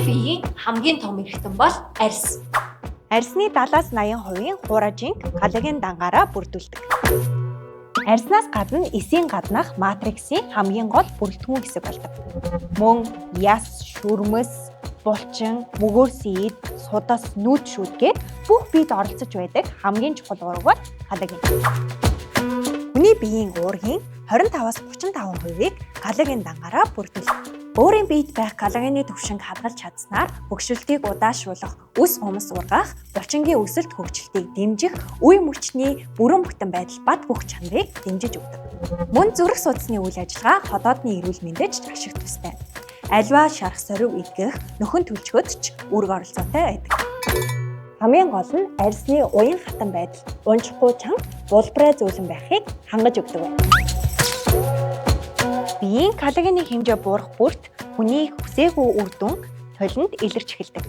Биеийн хамгийн том эрхтэн бол арьс. Арьсны 70-аас 80%-ийн хуражинг коллаген дангаараа бүрдүүлдэг. Арьснаас гадна эсийн гаднах матриксын хамгийн гол бүрэлдэхүүн хэсэг болдог. Мөн яс, шүрмэс, булчин, мөгөөрсөн эд, судас, нүд шүдгээд бүх биед оролцож байдаг хамгийн чухал уурга бол коллаген. Хүний биеийн уургийн 25-аас 35%-ийг коллаген дангаараа бүрдүүлдэг. Өөрийн биед байх коллагены түвшинг хадгалж чадсанаар бөгшөлтийг удаашруулах, үс хумс ургаах, булчингийн өсөлт хөгжилтийг дэмжих, үе мөчний бүрэн бүтэн байдал бат бөх чанарыг дэмжиж өгдөг. Мөн зүрх судасны үйл ажиллагаа ходоодны эрүүл мэндэд ч ашиг тустай. Альва шарх сорив эдгэх, нөхөн төлжгөөд ч үүрэг оролцоотой байдаг. Хамгийн гол нь арьсны уян хатан байдал, унжихгүй чанга, булбарай зөөлөн байхыг хангаж өгдөг байна. Биеийн коллагены хэмжээ буурах бүрт хүний хүсээгүй үр дүн толинд илэрч эхэлдэг.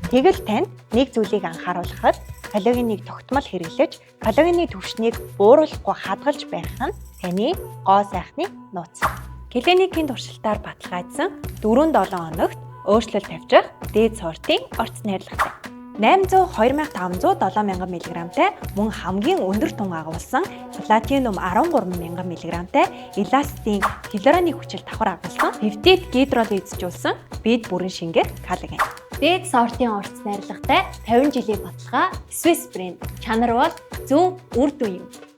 Тэгэл танд нэг зүйлийг анхааруулхад коллагеныг тогтмол хэрэглэж, коллагены түвшнийг бууруулахгүй хадгалж байх нь таны гоо сайхны нууц. Клиникийн туршилтаар баталгаажсан 4-7 хоногт өөрчлөлт тавьчих дээд сортын орц найрлагатай. 800 2500 7000 мг-тай мөн хамгийн өндөр тун агуулсан платинум 13000 мг-тай эластин гиалуроны хүчил давхар агуулсан пептид гидролизжуулсан бид бүрэн шингэх коллаген. Дээд сортын орц найрлагатай 50 жилийн баталгаа Swiss брэнд. Чанар бол зөв үр дүн юм.